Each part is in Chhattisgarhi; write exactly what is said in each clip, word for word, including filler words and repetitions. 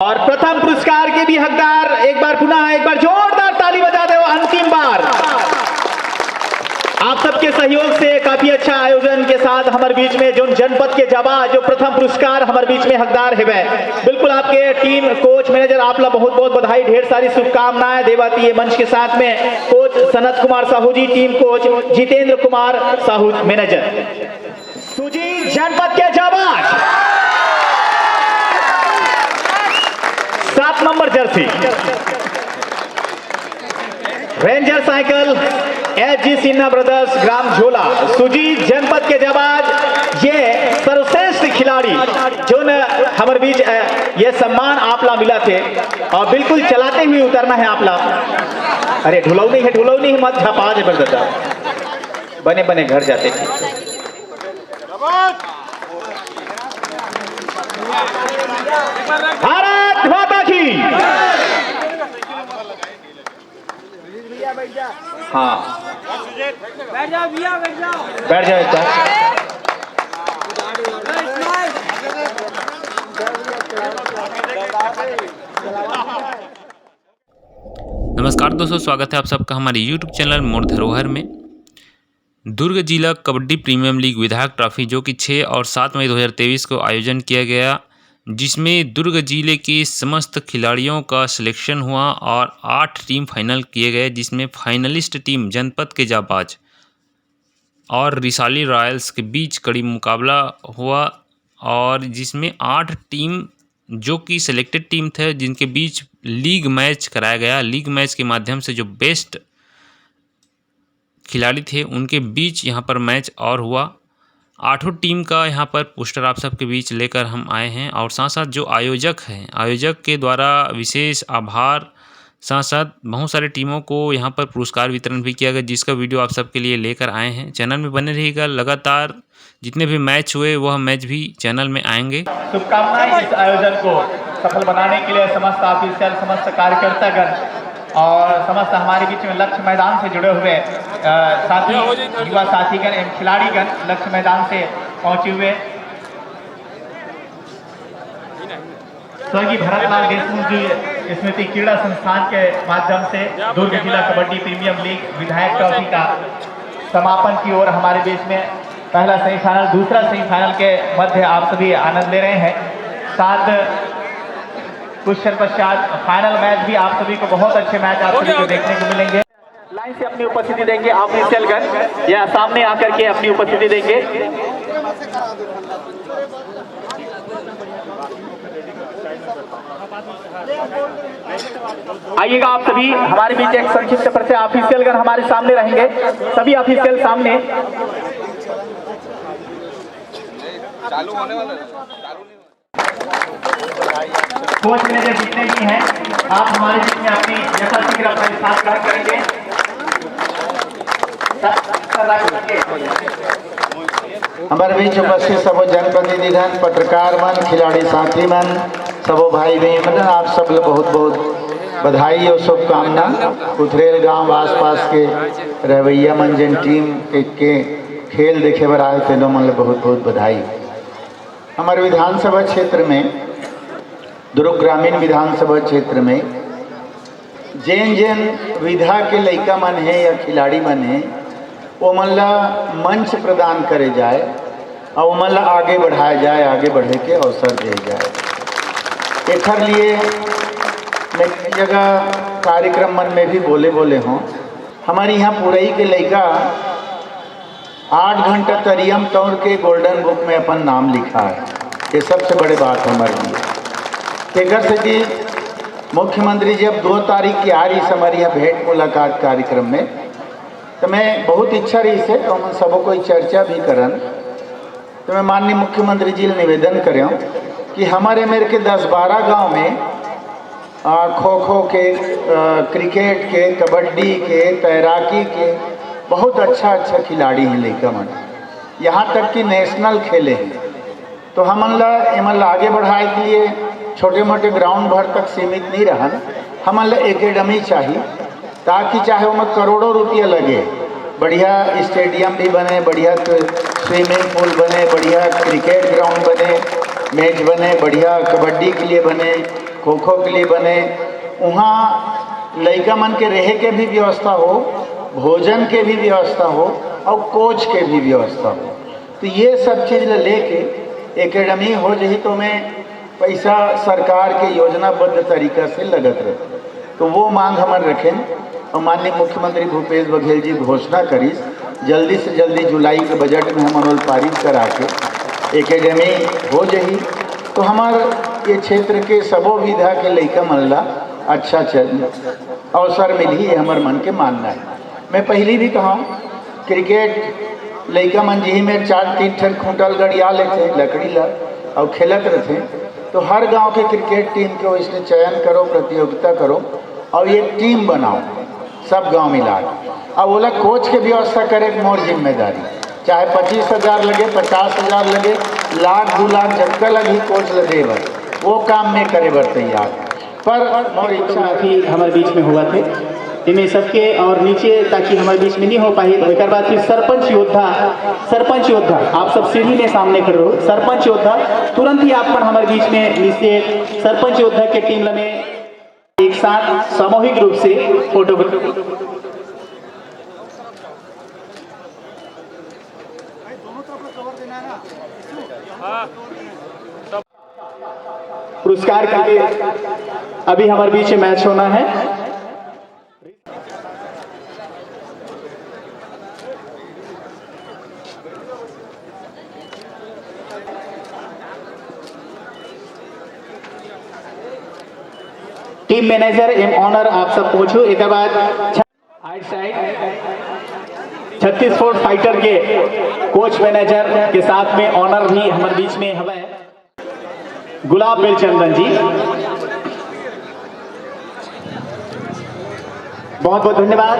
और प्रथम पुरस्कार के भी हकदार, एक बार पुनः एक बार जोरदार ताली बजा दे, अंतिम बार। आप सबके सहयोग से काफी अच्छा आयोजन के साथ हमर बीच में जोन जनपद के जाबाज, जो प्रथम पुरस्कार हमर बीच में हकदार हेवय। बिल्कुल आपके टीम, कोच, मैनेजर, आप ला बहुत बहुत बधाई, ढेर सारी शुभकामनाएं देवत ये मंच के साथ में coach Sanat Kumar Sahu ji, team coach Jitendra Kumar Sahu, manager. Sujeet जनपद के जाबाज, सात number jersey, Ranger cycle, H G Sinha brothers, ग्राम झोला। सुजीत जनपद के जाबाज, ये सर्वश्रेष्ठ खिलाड़ी जोन हमर बीच, अ, ये सम्मान आप ला मिलत हे और बिल्कुल चलाते हुए उतरना है आप ला। अरे ढुलौनी है, ढुलौनी है, मत झपा जबरदस्त। बने बने घर जाते। भारत माता की। हाँ, बैठ जाओ भैया, बैठ जाओ। बैठ जाओ एक बार। नमस्कार दोस्तों, स्वागत है आप सबका हमारे YouTube चैनल मोर धरोहर में। दुर्ग जिला कबड्डी प्रीमियम लीग विधायक ट्रॉफी, जो कि छः और सात मई दो हज़ार तेईस को आयोजन किया गया, जिसमें दुर्ग जिले के समस्त खिलाड़ियों का सिलेक्शन हुआ और आठ टीम फाइनल किए गए, जिसमें फाइनलिस्ट टीम जनपद के जाबाज और रिसाली रॉयल्स के बीच कड़ी मुकाबला हुआ और जिसमें आठ टीम, जो कि सिलेक्टेड टीम थे, जिनके बीच लीग मैच कराया गया। लीग मैच के माध्यम से जो बेस्ट खिलाड़ी थे, उनके बीच यहाँ पर मैच और हुआ। आठों टीम का यहाँ पर पोस्टर आप सबके बीच लेकर हम आए हैं और साथ साथ जो आयोजक हैं, आयोजक के द्वारा विशेष आभार। साथ साथ बहुत सारे टीमों को यहाँ पर पुरस्कार वितरण भी किया गया, जिसका वीडियो आप सबके लिए लेकर आए हैं। चैनल में बने रहिएगा, लगातार जितने भी मैच हुए वह मैच भी चैनल में आएंगे। शुभकामनाएं इस आयोजन को सफल बनाने के लिए समस्त ऑफिशियल, समस्त कार्यकर्तागण और समस्त हमारे बीच में लक्ष्य मैदान से जुड़े हुए, अ, साथी, युवा साथीगण एवं खिलाड़ीगण लक्ष्य मैदान से पहुंचे हुए। स्वर्गीय भरतलाल देशमुख जी स्मृति क्रीड़ा संस्थान के माध्यम से दुर्ग जिला कबड्डी प्रीमियम लीग विधायक ट्रॉफी का समापन की ओर हमारे बीच में पहला सेमीफाइनल, दूसरा सेमीफाइनल के मध्य आप सभी आनंद ले रहे हैं। साथ कुछ क्षण पश्चात फाइनल मैच भी आप सभी को, बहुत अच्छे मैच आप सभी को देखने को मिलेंगे। लाइन से अपनी उपस्थिति देंगे ऑफिशियल गण, या सामने आकर के अपनी उपस्थिति देंगे। आइएगा आप सभी, हमारे बीच एक संक्षिप्त परिचय। ऑफिशियल गण हमारे सामने रहेंगे, सभी ऑफिशियल सामने। चालू होने वाला है। कोच मैनेजर जितने भी हैं, आप हमारे बीच में अपनी यथाशीघ्र अपना स्थान ग्रहण करेंगे। हमारे बीच उपस्थित सबो जनप्रतिनिधिगण, पत्रकार मन, खिलाड़ी साथी मन, सबो भाई बहन मन, आप सब ला बहुत बहुत बधाई और शुभकामना। कुथरेल गांव आसपास के रहवैया मन जेन टीम के, के खेल देखे बर आए, तेनो मन ला बहुत बहुत बधाई। हमर विधानसभा क्षेत्र में, दुर्ग ग्रामीण विधानसभा क्षेत्र में जेन जेन विधा के लइका मन हे या खिलाड़ी मन हे, ओमन ला मंच प्रदान करे जाए और ओमन ला आगे बढ़ाए जाए, आगे बढ़े के अवसर दे जाए। एखर लिए मैं कई जगह कार्यक्रम मन में भी बोले बोले हों, हमर इहाँ पुरई के लइका आठ घंटा तरियम तौर के गोल्डन बुक में अपन नाम लिखाए, ये सबसे बड़े बात हमर लिए। तेकर सेती मुख्यमंत्री जी अब दो तारीख के आ रहिस हमर इहाँ भेंट मुलाकात कार्यक्रम में, त मैं बहुत इच्छा रहिस हे, हमन सबो कोई चर्चा भी करन। त मैं माननीय मुख्यमंत्री जी ले निवेदन करेंव कि हमर ए मेर के दस बारह गांव में, आ, खो खो के, आ, क्रिकेट के, कबड्डी के, तैराकी के बहुत अच्छा अच्छा खिलाड़ी हे लइका मन, यहाँ तक कि नेशनल खेले हे। तो हमन ला, एमन ला आगे बढ़ाए के लिए छोटे मोटे ग्राउंड भर तक सीमित नहीं रहन, हमन ला एकेडमी चाही, ताकि चाहे ओमा करोड़ों रुपया लगे, बढ़िया स्टेडियम भी बने, बढ़िया स्विमिंग पूल बने, बढ़िया क्रिकेट ग्राउंड बने, मैच बने, बढ़िया कबड्डी के लिए बने, खो खो के लिए बने, वहाँ लइका मन के रहे के भी व्यवस्था हो, भोजन के भी व्यवस्था हो और कोच के भी व्यवस्था हो। तो ये सब चीज ल लेके एकेडमी हो जही तो मैं पैसा सरकार के योजनाबद्ध तरीका से लगत रहे। तो वो मांग हमन रखें और माननीय मुख्यमंत्री भूपेश बघेल जी घोषणा करिस, जल्दी से जल्दी जुलाई के बजट में हमन ओल पारित करा के एकेडमी हो जही। तो हमार ये क्षेत्र के सबो विधा के लइका मन ला अच्छा चल अवसर मिलही, ये हमर मन के मानना है। मैं पहली भी कहा हूँ, क्रिकेट लइका मन जिही में चार तीन ठन खूंटा ल गड़िया लेथे लकड़ी ला और खेलत रहथे, तो हर गांव के क्रिकेट टीम के वैसने चयन करो, प्रतियोगिता करो और एक टीम बनाओ, सब गांव मिला के। अब ओला कोच के व्यवस्था करे के मोर जिम्मेदारी, चाहे पच्चीस हजार लगे, पचास हजार लगे, लाख दो लाख जतका लगही कोच ल दे बर, वो काम में करे बर तैयार हूँ। पर मोर इच्छा है कि हमारे बीच में हुआ थे, इन्हें सबके और नीचे ताकि हमारे बीच में नहीं हो पाए। तो एक बार फिर सरपंच योद्धा, सरपंच योद्धा, आप सब सीढ़ी में सामने खड़े रहो। सरपंच योद्धा, तुरंत ही आप मन हमारे बीच में नीचे सरपंच योद्धा के टीम लमे एक साथ सामूहिक रूप से फोटो। पुरस्कार के लिए अभी हमारे बीच में मैच होना है। टीम मैनेजर एम ऑनर आप सब पहुंचो। एक बार आइट साइड छत्तीस फोर्ट फाइटर के कोच मैनेजर के साथ में ऑनर भी हमारे बीच में हवे गुलाब बेलचंदन जी। बहुत बहुत धन्यवाद।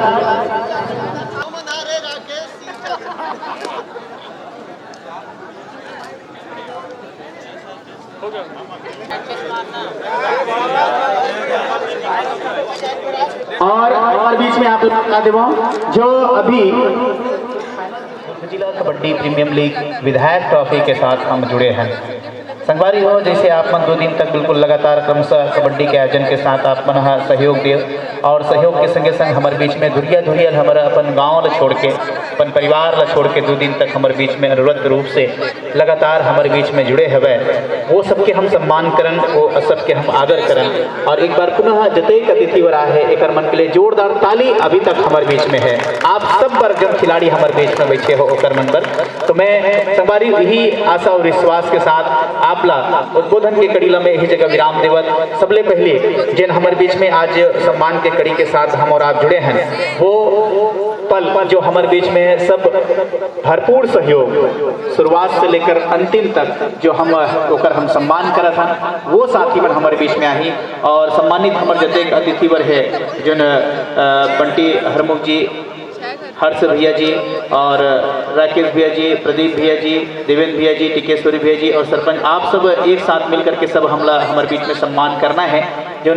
और हमारे बीच में आप लोग बता देवो जो अभी जिला कबड्डी प्रीमियम लीग विधायक ट्रॉफी के साथ हम जुड़े हैं। संगवारी हो, जैसे आप मन दो दिन तक बिल्कुल लगातार क्रमशः कबड्डी के आयोजन के साथ आप मन ह सहयोग दे और सहयोग के संगे संग हमारे बीच में धुरिया धुरिया हमारा अपन गांव ला छोड़ के, अपन परिवार ला छोड़ के दो दिन तक हमारे बीच में अनुरक्त रूप से लगातार हमारे बीच में जुड़े हवे, वो सबके हम सम्मान करन, वो सबके हम आदर करन। और एक बार पुनः जतेक अतिथि वर आए हे, एकर मन के लिए जोरदार ताली अभी तक हमारे बीच में है। आप सब बर जन खिलाड़ी हमारे बीच में बैठे हो, ओकर मन बर। तो मैं संगवारी यही आशा और विश्वास के साथ आप ला उद्बोधन के कड़ी ला मैं यही जगह विराम देवत, सबले पहले जिन हमारे बीच में आज सम्मान के कड़ी के साथ हम और आप जुड़े हैं, वो पल जो हमारे बीच में सब भरपूर सहयोग शुरुआत से लेकर अंतिम तक जो हम ओकर हम सम्मान करत हन, वो साथी मन हमारे बीच में आही। और सम्मानित हमर जतेक अतिथि वर हे, जोन, अ, बंटी हरमुख जी, हर्ष भैया जी और राकेश भैया जी, प्रदीप भैया जी, देवेंद्र भैया जी, टिकेश्वरी भैया जी और सरपंच, आप सब एक साथ मिल करके सब हमला हमारे बीच में सम्मान करना है। जोन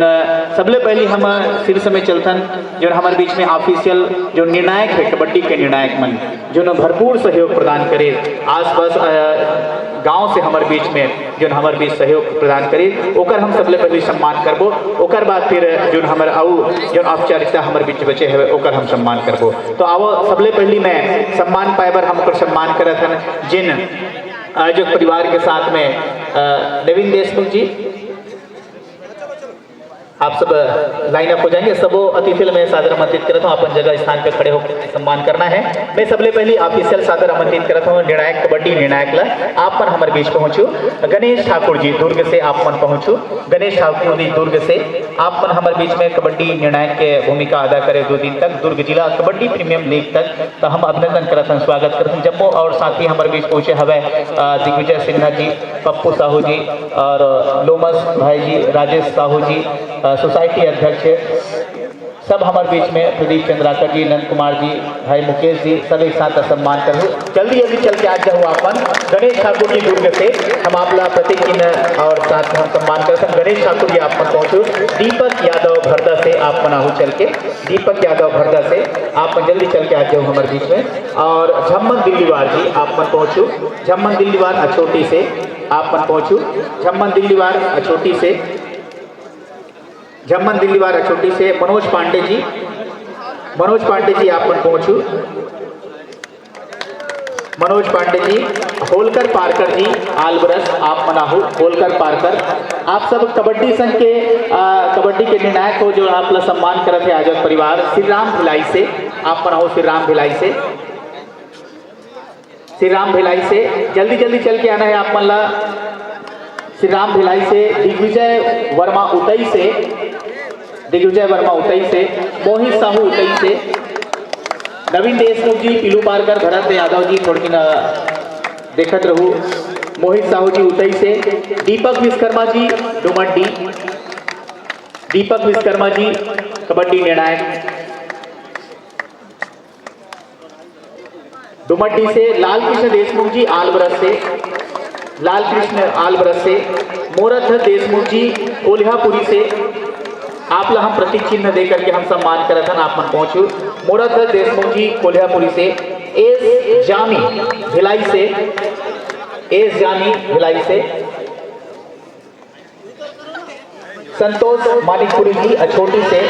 सबले पहली हम शीर्ष में चलथन, जोन हमारे बीच में ऑफिशियल जो निर्णायक है, कबड्डी के निर्णायक मन, जोन भरपूर सहयोग प्रदान करे, आसपास, अ, गांव से हमारे बीच में जोन हमारे बीच सहयोग प्रदान करे, ओकर हम सबले पहली सम्मान करबो। ओकर बाद फिर जोन हमर अउ जोन औपचारिकता हमारे बीच बचे हवे, ओकर हम सम्मान करबो। तो आओ, सबले पहली मैं सम्मान पाए बर हम ओकर सम्मान करत हन, जिन आयोजक परिवार के साथ में, अ, नवीन देशमुख जी, आप सब लाइन अप हो जाएंगे। सबो अतिथि ल मैं सादर आमंत्रित करत हूँ, अपन जगह स्थान पे खड़े होकर सम्मान करना है। मैं सबले पहली ऑफिशियल सादर आमंत्रित करत हूँ निर्णायक, कबड्डी निर्णायक ला। आप मन हमर बीच पहुंचू, गणेश ठाकुर जी दुर्ग से आप मन पहुंचू। गणेश ठाकुर जी दुर्ग से आप मन हमर बीच में कबड्डी निर्णायक के भूमिका अदा करे दो दिन तक दुर्ग जिला कबड्डी प्रीमियम लीग तक। तो हम अभिनंदन करत हन, स्वागत करत हन जम्मो और साथी हमर बीच पहुंचे हवे, अ, दिग्विजय सिन्हा जी, पप्पू साहू जी और लोमस भाई जी, राजेश साहू जी, अ, सोसाइटी अध्यक्ष, सब हमारे बीच में प्रदीप चंद्राकर जी, नंद कुमार जी, भाई मुकेश जी, सब एक साथ सम्मान करूँ। जल्दी जल्दी चल के आ जाओ आप मन। गणेश ठाकुर जी दुर्ग से हम आप ला प्रतीक चिन्ह और साथ में हम सम्मान करत हन। गणेश ठाकुर जी आप मन पहुँचू, दीपक यादव भरदा से आप मन आहू चल के, दीपक यादव भरदा से आप मन जल्दी चल के आ जाओ हमारे बीच में। और झम्मन दिल्लीवार जी आप मन पहुँचू, झम्मन दिल्लीवार अछोटी से आप मन पहुँचू, झम्मन दिल्लीवार अछोटी से। झम्मन दिल्लीवार अछोटी से मनोज पांडे जी, मनोज पांडे जी आप मन पहुंचू। मनोज पांडे जी, होलकर पारकर जी, आलबरस आप मन आहू, होलकर पारकर। आप सब कबड्डी संघ के, आ, कबड्डी के निर्णायक हो, जो आप ला सम्मान करत हे आयोजक परिवार श्री राम भिलाई से, आप मन आहू श्री राम भिलाई से। श्री राम भिलाई से जल्दी जल्दी चल के आना है आप मन ला। श्री राम भिलाई से दिग्विजय वर्मा उतई से, दिग्विजय वर्मा उतई से, मोहित साहू उतई से, नवीन देशमुख जी, पीलू पारकर, भरत यादव जी, थोड़किन देखत रहू। मोहित साहू जी उतई से, दीपक विश्वकर्मा जी डुमड्डी, दीपक विश्वकर्मा जी कबड्डी निर्णायक। डुमड्डी से लालकृष्ण देशमुख जी आलबरस से, लालकृष्ण आलबरस से, मोरध्वज देशमुख जी कोल्हापुरी से, आप ला हम प्रतीक चिन्ह दे करके हम सम्मान करत हन, आप मन पहुंचू। मोरध्वज देशमुख जी कोल्हापुरी से, एस जानी भिलाई से, एस जानी भिलाई से, संतोष मानिकपुरी जी अछोटी से।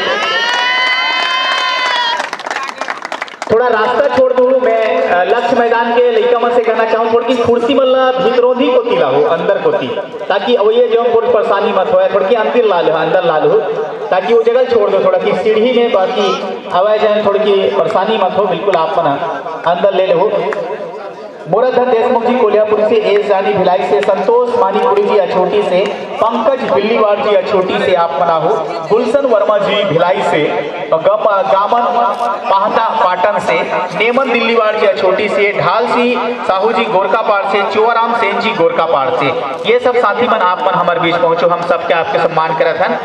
थोड़ा रास्ता छोड़ दूँ मैं, अ, लक्ष्य मैदान के लइका मन से कहना चाहूँ, थोड़की कुर्सी मन ला भीतरोंधी कोती लाहू, अंदर कोती, ताकि अवइया जो कोई परेशानी मत होय, थोड़की अंदर ला लो, अंदर ला लो, ताकि वो जगह छोड़ दो थोड़ा कि सीढ़ी में बाकी आवाज जाए, थोड़की परेशानी मत हो, बिल्कुल आप मन अंदर ले लो। मोराधन देशमुख जी कोलियापुर से, एस जानी भिलाई से, संतोष मानिकपुरी जी अछोटी से, पंकज बिल्लीवार जी अछोटी से आप मन आहू, गुलशन वर्मा जी भिलाई से, गम-, गामन पाहता पाटन से, नेमन दिल्लीवार जी अछोटी से, ढाल सिंह साहू जी गोरकापार से, चुआराम सेन जी गोरकापार से, ये सब साथी मन आप मन हमर बीच पहुंचो, हम सबके आपके सम्मान करत हन।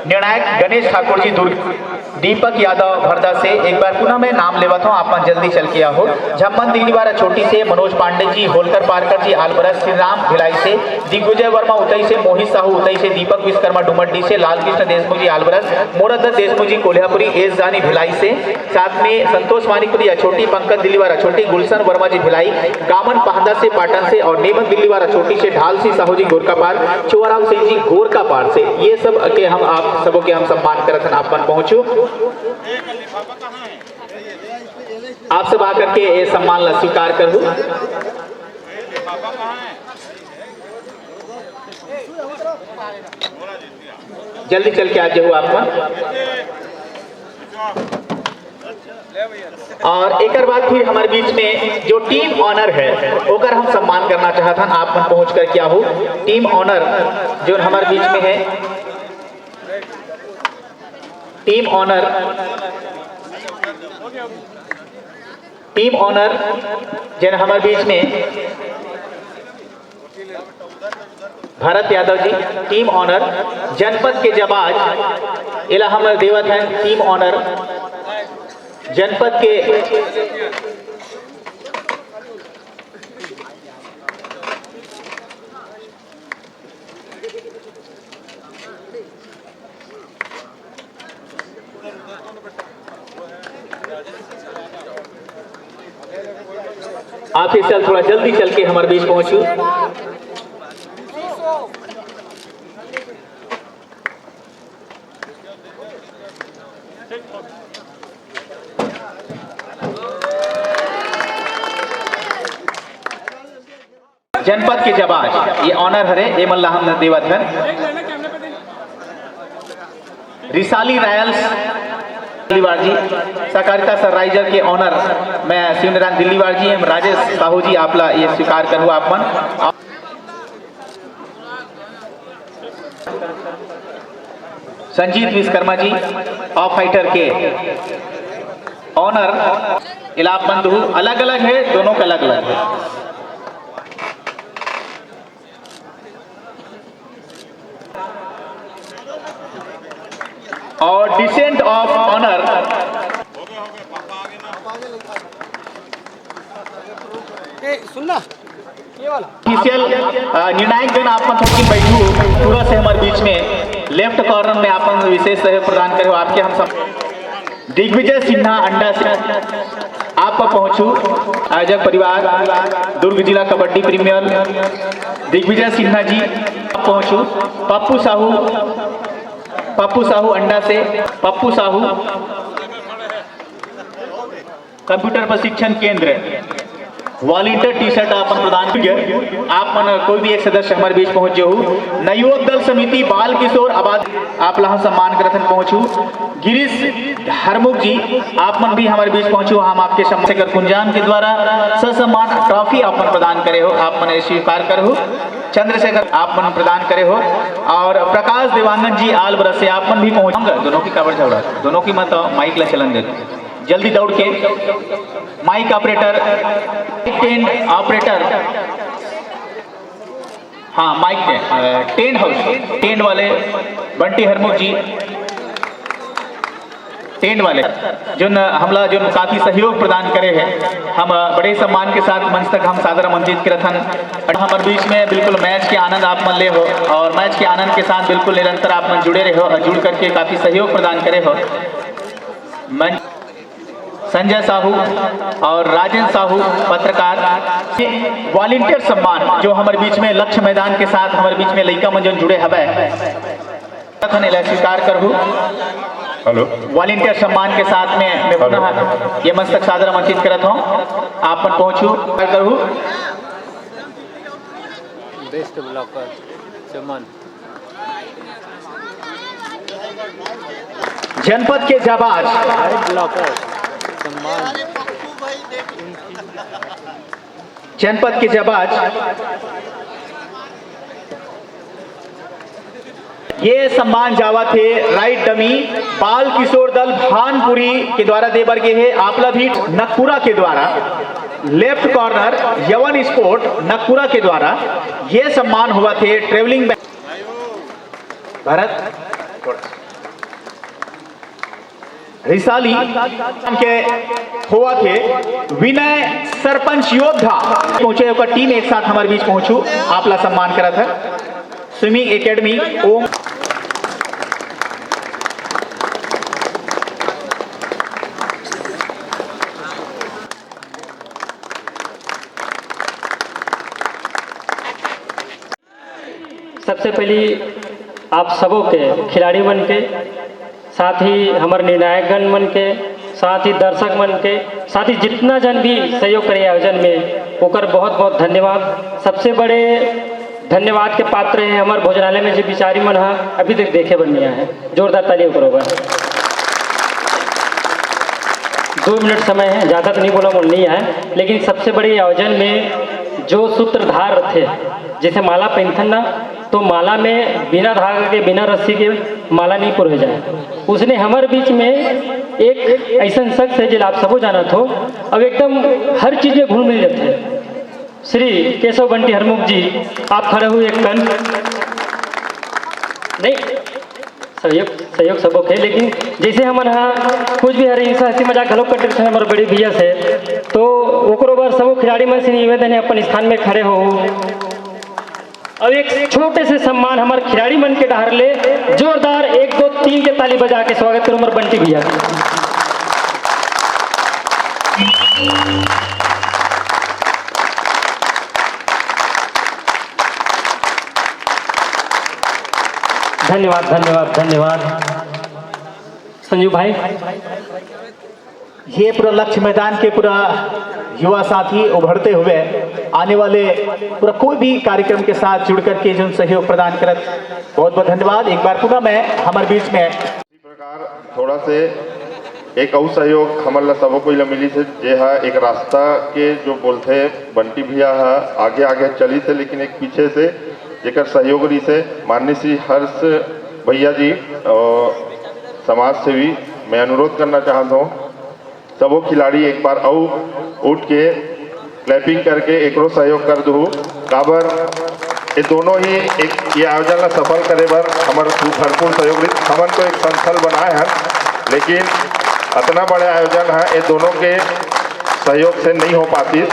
निर्णायक गणेश ठाकुर जी दुर्ग, दीपक यादव भरदा से एक बार पुनः मैं नाम लेवत हूँ, आप मन जल्दी चल के आहो। झम्मन दिल्लीवार अछोटी से मनोज पांडे जी, होलकर पारकर जी आलबरस, श्री राम भिलाई से, दिग्विजय वर्मा उतई से, मोहित साहू उतई से, दीपक विश्वकर्मा डुमड्डी से, लालकृष्ण देशमुख जी आलबरस, मोरध्वज देशमुख जी कोल्हापुरी, एस जानी भिलाई से, साथ में संतोष मानिकपुरी अछोटी, पंकज दिल्लीवार अछोटी, गुलशन वर्मा जी भिलाई, गामन पहदा से पाटन से और नेमन दिल्लीवार अछोटी से, ढाल सिंह साहू जी गोरकापार, चुआराम सिंह जी गोरकापार से, ये सब के हम आप सबों के हम सम्मान करत हन, आप मन पहुंचू। आप सब आकर के ये सम्मान ला स्वीकार करू। जल्दी चल के आ जाओ आप मन। और एकर बाद फिर हमारे बीच में जो टीम ऑनर है, ओकर हम सम्मान करना चाहत हन, आप मन पहुंच कर क्या हो। टीम ऑनर जो हमारे बीच में है, टीम ऑनर, टीम ऑनर जेन हमारे बीच में भरत यादव जी, टीम ऑनर, जनपद के जबाज, एला हम देवत हैं टीम ऑनर, जनपद के आप इस साल थोड़ा जल्दी चल के हमारे बीच पहुंचू। जनपद के जबाज, ये ऑनर हरे, ये मन ला हम देवत हन। रिसाली रॉयल्स दिल्लीवार जी, सहकारिता सनराइजर के ऑनर, मैं शिवनारायण दिल्लीवार जी एवं राजेश साहू जी, आप ला ये स्वीकार करूँ आप मन। संजीत विश्वकर्मा जी, ऑफ फाइटर के ऑनर, इलाप बंधु अलग अलग है, दोनों का अलग अलग है। और डिसेंट ऑफ ऑनर। ए, सुन ना, ये वाला। ऑफिशियल, अ, निर्णायक जन आप मन थोड़ी बैठू, पूरा से हमारे बीच में लेफ्ट कॉर्नर में आप मन विशेष सहयोग प्रदान करे हो, आपके हम सब। दिग्विजय सिन्हा अंडा से आप पहुंचू, आयोजक परिवार दुर्ग जिला कबड्डी प्रीमियर, दिग्विजय सिन्हा जी आप पहुंचू, पप्पू साहू, पप्पू साहू अंडा से, पप्पू साहू, कंप्यूटर प्रशिक्षण केंद्र, वॉलंटियर टी शर्ट आप मन प्रदान करिए। आप मन कोई भी एक सदस्य हमारे बीच पहुंच जाहू। नवयुवक दल समिति बाल किशोर आबाद, आप ला सम्मान करथन पहुंचू। गिरीश हरमुख जी, आप मन भी हमारे बीच पहुंचू, हम आपके सम्मान, चंद्रशेखर कुंजाम के द्वारा ससम्मान ट्रॉफी आप मन प्रदान करे हो, आप मन स्वीकार करहू। चंद्रशेखर आप मन प्रदान करे हो। और प्रकाश देवांगन जी आल बरस से आप मन भी पहुंच, दोनों की काबर झगड़ा, दोनों की मत माइक ला चलन दे, जल्दी दौड़ के माइक ऑपरेटर, टेंट ऑपरेटर, हाँ माइक टेंट, अ, टेंट हाउस, टेंट वाले बंटी हरमुख जी, टेंट वाले, जोन हमला जोन काफी सहयोग प्रदान करे हैं, हम बड़े सम्मान के साथ मंच तक हम सादर आमंत्रित करत हन। और हमारे बीच में बिल्कुल मैच के आनंद आप मन ले हो और मैच के आनंद के साथ बिल्कुल निरंतर आप मन जुड़े रहे हो और जुड़ करके काफी सहयोग प्रदान करे हो। मंच संजय साहू और राजेंद्र साहू पत्रकार, वॉलंटियर सम्मान जो हमारे बीच में लक्ष्य मैदान के साथ हमारे बीच में लइका मन जो जुड़े हवै, कथन एला स्वीकार करहू। हेलो। वॉलंटियर सम्मान के साथ में मैं हेलो। पुनः ये मंच तक सादर आमंत्रित करत हूँ, आप मन पहुँचू, स्वीकार करहू। बेस्ट ब्लॉकर चमन। जनपद के जाबाज, ब्लॉकर सम्मान। जनपद के जाबाज, ये सम्मान जावत हे राइट डमी बाल किशोर दल भानपुरी के द्वारा दे बर गे हे। आपला भी नकुरा के द्वारा, लेफ्ट कॉर्नर यवन स्पोर्ट नकुरा के द्वारा ये सम्मान होवत हे। ट्रेवलिंग भरत रिसाली के होवत हे विनय सरपंच योद्धा पहुंचे, ओकर टीम एक साथ हमारे बीच पहुंचू, आपला सम्मान करत है स्विमिंग एकेडमी ओम। सबसे पहली आप सबों के, खिलाड़ी मन के, साथ ही हमर निर्णायकगण मन के, साथ ही दर्शक मन के, साथ ही जितना जन भी सहयोग करे आयोजन में, ओकर बहुत बहुत धन्यवाद। सबसे बड़े धन्यवाद के पात्र है हमर भोजनालय में जो बिचारी मन हा अभी तक देखे बर नहीं आए हैं, जोरदार ताली ओकरो बर। दो मिनट समय है, ज़्यादा तो नहीं बोला, बोल नहीं आए, लेकिन सबसे बड़े आयोजन में जो सूत्रधार थे, जैसे माला पहनथन ना, तो माला में बिना धागा के, बिना रस्सी के माला नहीं पुरोए जाए। उसने हमारे बीच में एक ऐसा शख्स है, जिला आप सबो जानत हो, अब एकदम हर चीज में घुल मिल जाते हैं। श्री केशव बंटी हरमुख जी, आप खड़े हुए एक कन नहीं, सहयोग, सहयोग सबक है, लेकिन जैसे हमन हा कुछ भी हर हिंसा हंसी मजाक घलो कर देते हैं हमारे बड़े भैया से, तो ओकरो बर सबो खिलाड़ी मन से निवेदन है, अपन स्थान में खड़े हो। अब एक छोटे से सम्मान हमारे खिलाड़ी मन के डहर ले जोरदार एक दो तीन के ताली बजा के स्वागत करो हमारे बंटी भैया। धन्यवाद, धन्यवाद, धन्यवाद संजू भाई। ये पूरा लक्ष्य मैदान के पूरा युवा साथी उभरते हुए आने वाले पूरा कोई भी कार्यक्रम के साथ जुड़ करके जो सहयोग प्रदान करत, बहुत बहुत धन्यवाद। एक बार पुनः मैं हमारे बीच में इसी प्रकार थोड़ा से एक अउ सहयोग हमन ला सबो कोई ला मिलिस हे, जे हा एक रास्ता के जो बोलथे बंटी भैया हा आगे आगे चलिस हे, लेकिन एक पीछे से जेकर सहयोग रहिस हे माननीय श्री हर्ष भैया जी, अ, समाज सेवी, मैं अनुरोध करना चाहत हूँ सबो खिलाड़ी एक बार अउ उठ के क्लैपिंग करके एकरो सहयोग कर दू, काबर ये दोनों ही एक ये आयोजन ला सफल करे बर हमर भरपूर सहयोग रहिस। हमन तो एक संथल बनाए हन, लेकिन अतना बड़े आयोजन है, ये दोनों के सहयोग से नहीं हो पाती।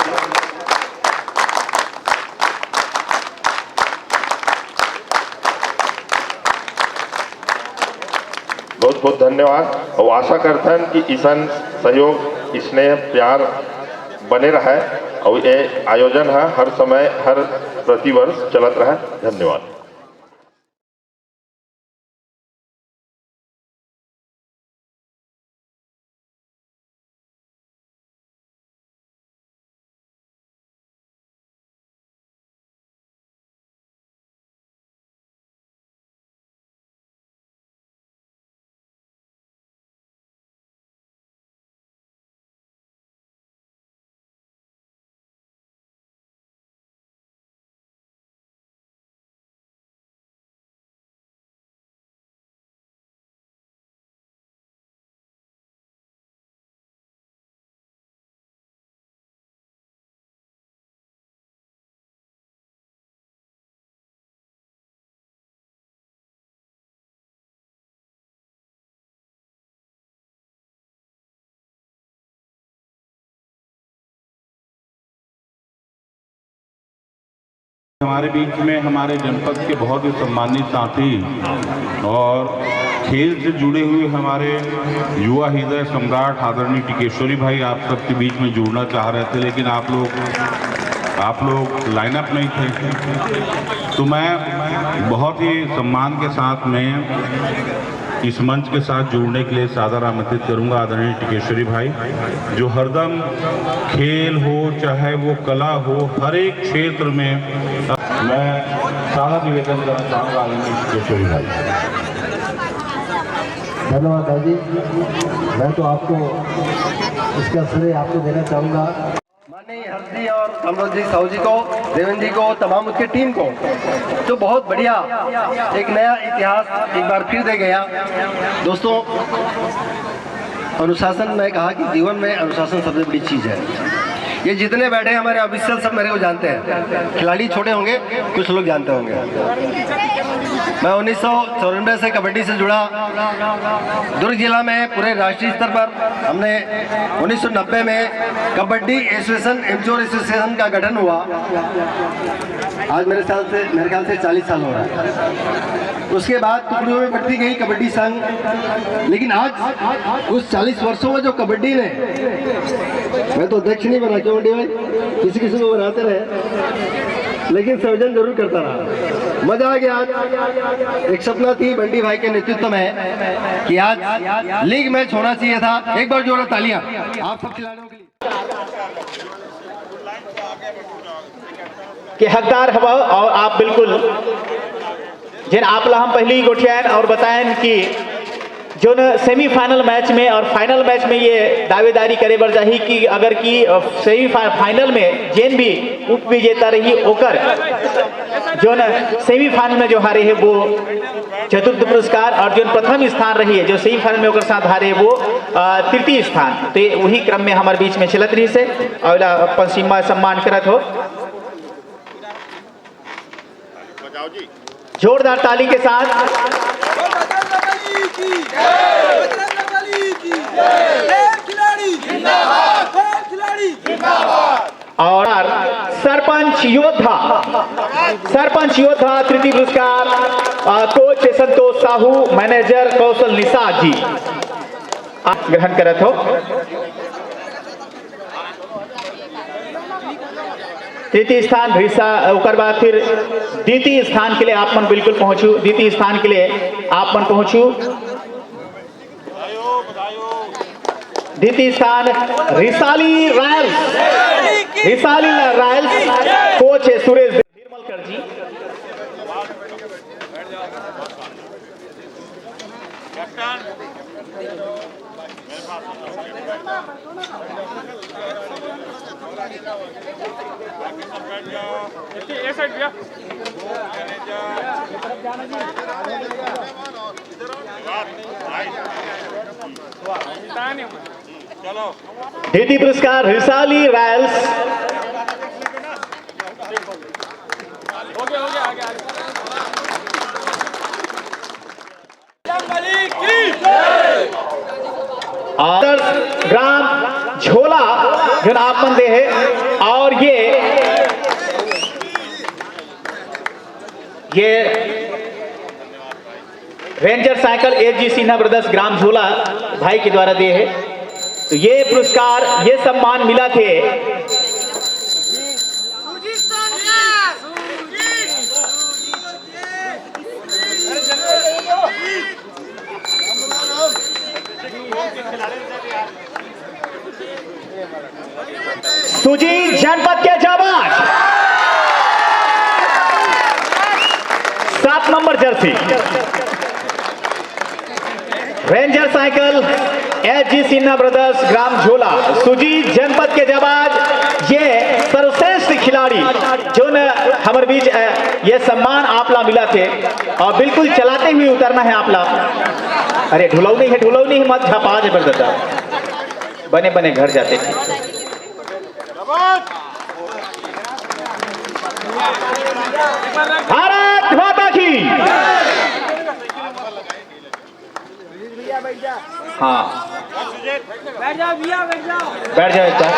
बहुत बहुत धन्यवाद और आशा करथन कि इसन सहयोग, स्नेह, प्यार बने रहय और ये आयोजन ह हर समय, हर प्रतिवर्ष चलत रहय। धन्यवाद। हमारे बीच में हमारे जनपद के बहुत ही सम्मानित साथी और खेल से जुड़े हुए हमारे युवा हृदय सम्राट आदरणीय टिकेश्वरी भाई आप सबके बीच में जुड़ना चाह रहे थे, लेकिन आप लोग आप लोग लाइनअप नहीं थे। तो मैं बहुत ही सम्मान के साथ में इस मंच के साथ जुड़ने के लिए सादर आमंत्रित करूंगा आदरणीय टिकेश्वरी भाई, जो हरदम खेल हो, चाहे वो कला हो, हर एक क्षेत्र में मैं सादर निवेदन करना चाहूंगा आदरणीय टिकेश्वरी भाई। धन्यवाद दादी। मैं तो आपको इसका श्रेय आपको देना चाहूँगा। माननीय हर्ष जी और अमृत जी, साहू जी को, देवेंद्र जी को, तमाम उसके टीम को, जो बहुत बढ़िया एक नया इतिहास एक बार फिर दे गया। दोस्तों, अनुशासन, मैं कहा कि जीवन में अनुशासन सबसे बड़ी चीज़ है। ये जितने बैठे हैं हमारे ऑफिशियल, सब मेरे को जानते हैं। खिलाड़ी छोटे होंगे, कुछ लोग जानते होंगे। मैं उन्नीस सौ चौरानवे से कबड्डी से जुड़ा। दुर्ग जिला में पूरे राष्ट्रीय स्तर पर हमने उन्नीस सौ नब्बे में कबड्डी एसोसिएशन, एमच्योर एसोसिएशन का गठन हुआ। आज मेरे साल से, मेरे ख्याल से चालीस साल हो रहा है। उसके बाद टुकड़ियों में बंटती गई कबड्डी संघ, लेकिन आज उस चालीस वर्षों में जो कबड्डी ने, मैं तो अध्यक्ष नहीं बना, क्यों बंटी भाई, किसी किसी को बनाते रहे, लेकिन सर्जन जरूर करता रहा। मजा आ गया आज। एक सपना थी बंटी भाई के नेतृत्व में कि आज लीग मैच होना चाहिए था। एक बार जोरदार तालियां आप सब खिलाड़ियों के लिए। के हकदार हव और आप बिल्कुल, जेन आप ला हम पहले ही गोठियाएन और बताएन कि जोन सेमीफाइनल मैच में और फाइनल मैच में ये दावेदारी करे बर जाही कि अगर कि सेमीफाइनल में जेन भी उप विजेता रही, ओकर जोन सेमीफाइनल में जो हारे हे वो चतुर्थ पुरस्कार और जोन प्रथम स्थान रही है, जो सेमीफाइनल में ओकर साथ हारे, वो तृतीय स्थान। तो वही क्रम में हमारे बीच में चलत रही से और अपन सम्मान करत हो। जोरदार ताली के साथ। और सरपंच योद्धा, सरपंच योद्धा तृतीय पुरस्कार कोच संतोष साहू, मैनेजर कौशल निषाद जी आप ग्रहण करत हो। तृतीय स्थान, ओकर बाद फिर द्वितीय स्थान के लिए आप मन बिल्कुल पहुंचू। द्वितीय स्थान के लिए आप मन पहुंचू। द्वितीय स्थान Risali Royals, Risali Royals, coach है सुरेश निर्मलकर जी। दीदी पुरस्कार रिसाली रॉयल्स। आदर्श ग्राम झोला जोन आप मन दे है और ये ये Ranger cycle S G Sinha brothers ग्राम झोला भाई के द्वारा दे है। तो ये पुरस्कार, ये सम्मान मिला थे सुजीत जनपद के जाबाज, सात number jersey. Ranger cycle S G Sinha brothers ग्राम झोला। सुजीत जनपद के जाबाज, ये सर्वश्रेष्ठ खिलाड़ी जोन हमर बीच ये सम्मान आपला मिला थे और बिल्कुल चलाते हुए उतरना है आपला। अरे ढुलौनी है, ढुलौनी है, मत झपा दे दादा, बने बने घर जाते थे। भारत माता की। हाँ, बैठ जाओ भैया, बैठ जाओ, बैठ जाओ एक बार।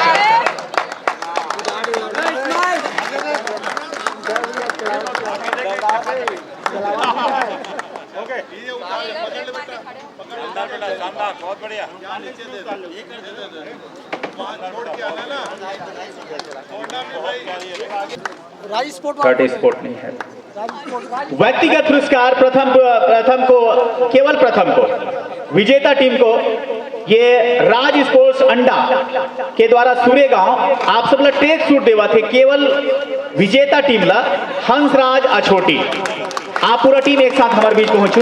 शानदार बेटा, शानदार, बहुत बढ़िया। राज स्पोर्ट, थर्ड स्पोर्ट नहीं है। राज स्पोर्ट, राज व्यक्तिगत पुरस्कार प्रथम, प्रथम को, केवल प्रथम को, विजेता टीम को ये राज स्पोर्ट्स अंडा के द्वारा सुरेगांव आप सब ला ट्रैक सूट देवत हे। केवल विजेता टीम ला हंसराज अछोटी। आप पूरा टीम एक साथ हमारे बीच पहुंचू,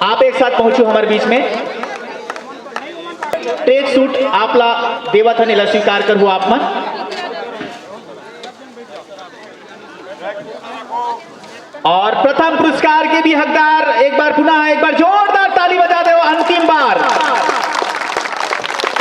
आप एक साथ पहुंचू हमारे बीच में। ट्रैक सूट आप ला देवत हन, एला स्वीकार करहू आप मन। और प्रथम पुरस्कार के भी हकदार, एक बार पुनः एक बार जोरदार ताली बजा दो। अंतिम बार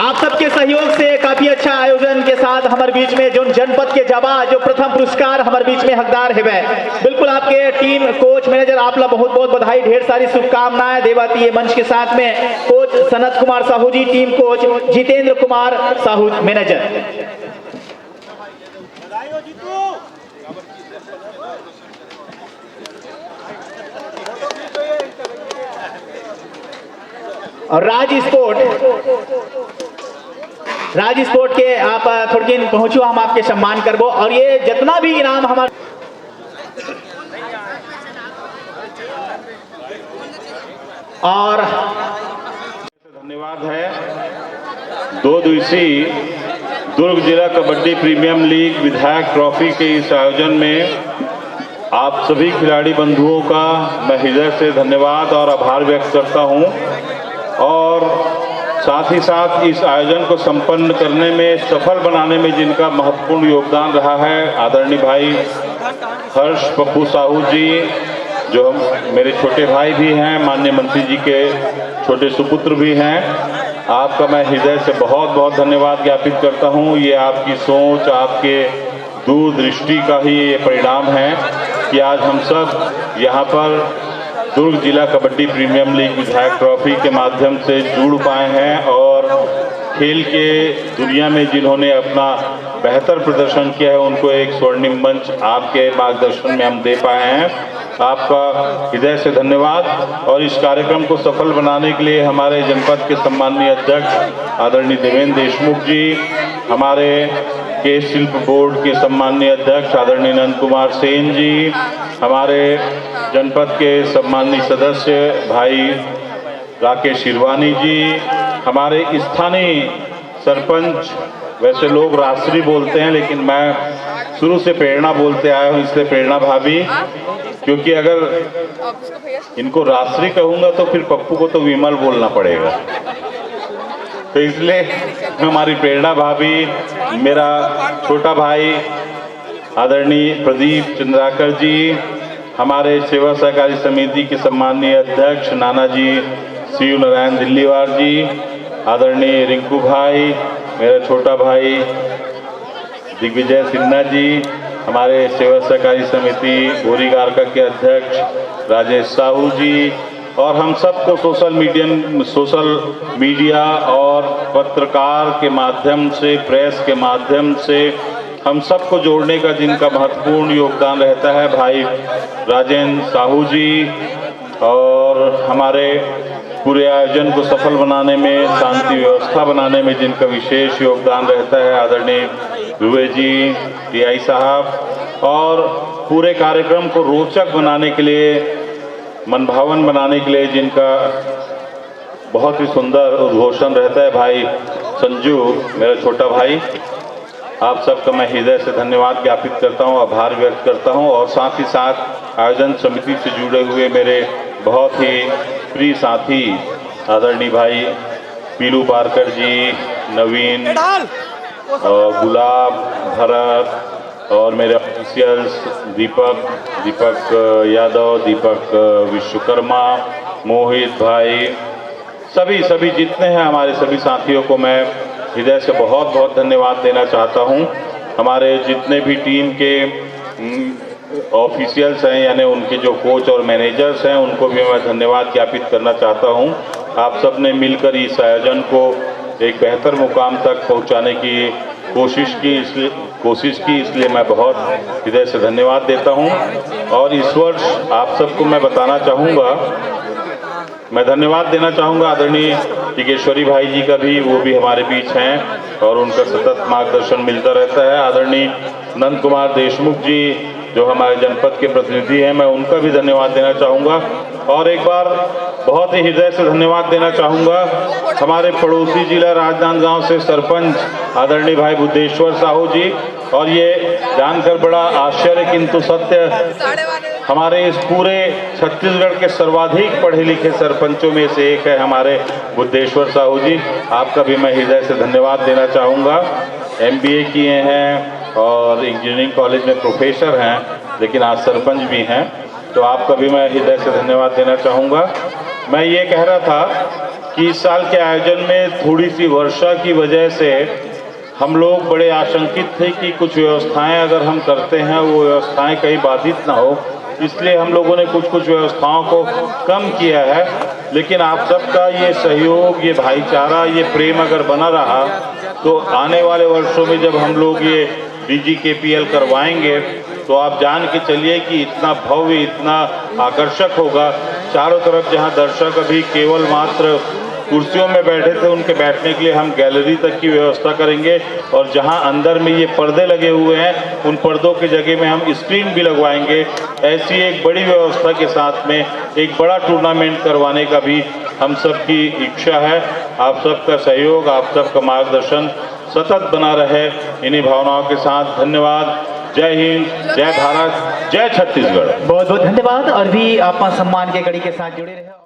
आप सबके सहयोग से काफी अच्छा आयोजन के साथ हमारे बीच में जो जनपद के जाबाज, जो प्रथम पुरस्कार हमारे बीच में हकदार हेवय, बिल्कुल आपके टीम, कोच, मैनेजर, आप ला बहुत बहुत बधाई, ढेर सारी शुभकामनाएं देवत हे ये मंच के साथ में coach Sanat Kumar Sahu ji, team coach Jitendra Kumar Sahu, manager. और राज स्पोर्ट, राज स्पोर्ट के आप थोड़किन पहुंचो, हम आपके सम्मान करबो। और ये जितना भी इनाम हमारे, और धन्यवाद है। दो दिवसीय दुर्ग जिला कबड्डी प्रीमियम लीग विधायक ट्रॉफी के इस आयोजन में आप सभी खिलाड़ी बंधुओं का मैं हृदय से धन्यवाद और आभार व्यक्त करता हूं। और साथ ही साथ इस आयोजन को संपन्न करने में, सफल बनाने में जिनका महत्वपूर्ण योगदान रहा है, आदरणीय भाई हर्ष पप्पू साहू जी, जो हम, मेरे छोटे भाई भी हैं, माननीय मंत्री जी के छोटे सुपुत्र भी हैं, आपका मैं हृदय से बहुत बहुत धन्यवाद ज्ञापित करता हूं। ये आपकी सोच, आपके दूरदृष्टि का ही ये परिणाम है कि आज हम सब यहाँ पर दुर्ग जिला कबड्डी प्रीमियम लीग विधायक ट्रॉफी के माध्यम से जुड़ पाए हैं और खेल के दुनिया में जिन्होंने अपना बेहतर प्रदर्शन किया है, उनको एक स्वर्णिम मंच आपके मार्गदर्शन में हम दे पाए हैं। आपका हृदय से धन्यवाद। और इस कार्यक्रम को सफल बनाने के लिए हमारे जनपद के सम्माननीय अध्यक्ष आदरणीय देवेंद्र देशमुख जी, हमारे के शिल्प बोर्ड के सम्माननीय अध्यक्ष आदरणीय नंद कुमार सेन जी, हमारे जनपद के सम्माननीय सदस्य भाई राकेश शिरवानी जी, हमारे स्थानीय सरपंच, वैसे लोग रासरी बोलते हैं, लेकिन मैं शुरू से प्रेरणा बोलते आया हूँ, इसलिए प्रेरणा भाभी, क्योंकि अगर इनको रासरी कहूंगा तो फिर पप्पू को तो विमल बोलना पड़ेगा। तो इसलिए हमारी प्रेरणा भाभी, मेरा छोटा भाई आदरणीय प्रदीप चंद्राकर जी, हमारे सेवा सहकारी समिति के सम्माननीय अध्यक्ष नानाजी शिव नारायण दिल्लीवार जी, आदरणीय रिंकू भाई, मेरा छोटा भाई दिग्विजय सिन्हा जी, हमारे सेवा सहकारी समिति बोरीगारका के अध्यक्ष राजेश साहू जी, और हम सबको सोशल मीडियम सोशल मीडिया और पत्रकार के माध्यम से, प्रेस के माध्यम से हम सबको जोड़ने का जिनका महत्वपूर्ण योगदान रहता है, भाई राजेंद्र साहू जी, और हमारे पूरे आयोजन को सफल बनाने में, शांति व्यवस्था बनाने में जिनका विशेष योगदान रहता है, आदरणीय दुबे जी, टीआई साहब, और पूरे कार्यक्रम को रोचक बनाने के लिए, मनभावन बनाने के लिए जिनका बहुत ही सुंदर उद्घोषण रहता है, भाई संजू, मेरा छोटा भाई, आप सबका मैं हृदय से धन्यवाद ज्ञापित करता हूं, आभार व्यक्त करता हूं। और साथ ही साथ आयोजन समिति से जुड़े हुए मेरे बहुत ही प्रिय साथी आदरणीय भाई पीलू पारकर जी, नवीन, अ, गुलाब, भरत और मेरे ऑफिशियल्स दीपक, दीपक यादव, दीपक विश्वकर्मा, मोहित भाई, सभी, सभी जितने हैं हमारे सभी साथियों को मैं हृदय से बहुत, बहुत धन्यवाद देना चाहता हूं। हमारे जितने भी टीम के, उम, ऑफिशियल्स हैं, यानी उनके जो कोच और मैनेजर्स हैं, उनको भी मैं धन्यवाद ज्ञापित करना चाहता हूं। आप सब ने मिलकर इस आयोजन को एक बेहतर मुकाम तक पहुंचाने की कोशिश की, इसलिए कोशिश की, इसलिए मैं बहुत हृदय से धन्यवाद देता हूँ। और इस वर्ष आप सबको मैं बताना चाहूँगा, मैं धन्यवाद देना चाहूँगा आदरणीय टिकेश्वरी भाई जी का भी, वो भी हमारे बीच हैं और उनका सतत मार्गदर्शन मिलता रहता है। आदरणीय नंद कुमार देशमुख जी, जो हमारे जनपद के प्रतिनिधि हैं, मैं उनका भी धन्यवाद देना चाहूँगा। और एक बार बहुत ही हृदय से धन्यवाद देना चाहूँगा हमारे पड़ोसी जिला राजनांदगांव से सरपंच आदरणीय भाई बुद्धेश्वर साहू जी। और ये जानकर बड़ा आश्चर्य किंतु सत्य, हमारे इस पूरे छत्तीसगढ़ के सर्वाधिक पढ़े लिखे सरपंचों में से एक है हमारे बुद्धेश्वर साहू जी। आपका भी मैं हृदय से धन्यवाद देना चाहूँगा। एमबीए किए हैं और इंजीनियरिंग कॉलेज में प्रोफेसर हैं, लेकिन आज सरपंच भी हैं, तो आपका भी मैं हृदय से धन्यवाद देना चाहूँगा। मैं ये कह रहा था कि इस साल के आयोजन में थोड़ी सी वर्षा की वजह से हम लोग बड़े आशंकित थे कि कुछ व्यवस्थाएं अगर हम करते हैं, वो व्यवस्थाएं कहीं बाधित ना हो, इसलिए हम लोगों ने कुछ कुछ व्यवस्थाओं को कम किया है। लेकिन आप सबका ये सहयोग, ये भाईचारा, ये प्रेम अगर बना रहा, तो आने वाले वर्षों में जब हम लोग ये डीजीकेपीएल करवाएंगे, तो आप जान के चलिए कि इतना भव्य, इतना आकर्षक होगा। चारों तरफ जहां दर्शक अभी केवल मात्र कुर्सियों में बैठे थे, उनके बैठने के लिए हम गैलरी तक की व्यवस्था करेंगे। और जहां अंदर में ये पर्दे लगे हुए हैं, उन पर्दों की जगह में हम स्क्रीन भी लगवाएंगे। ऐसी एक बड़ी व्यवस्था के साथ में एक बड़ा टूर्नामेंट करवाने का भी हम सब की इच्छा है। आप सबका सहयोग, आप सबका मार्गदर्शन सतत बना रहे। इन्हीं भावनाओं के साथ धन्यवाद। जय हिंद, जय भारत, जय छत्तीसगढ़। बहुत बहुत धन्यवाद। और भी आप सम्मान के कड़ी के साथ जुड़े रहे।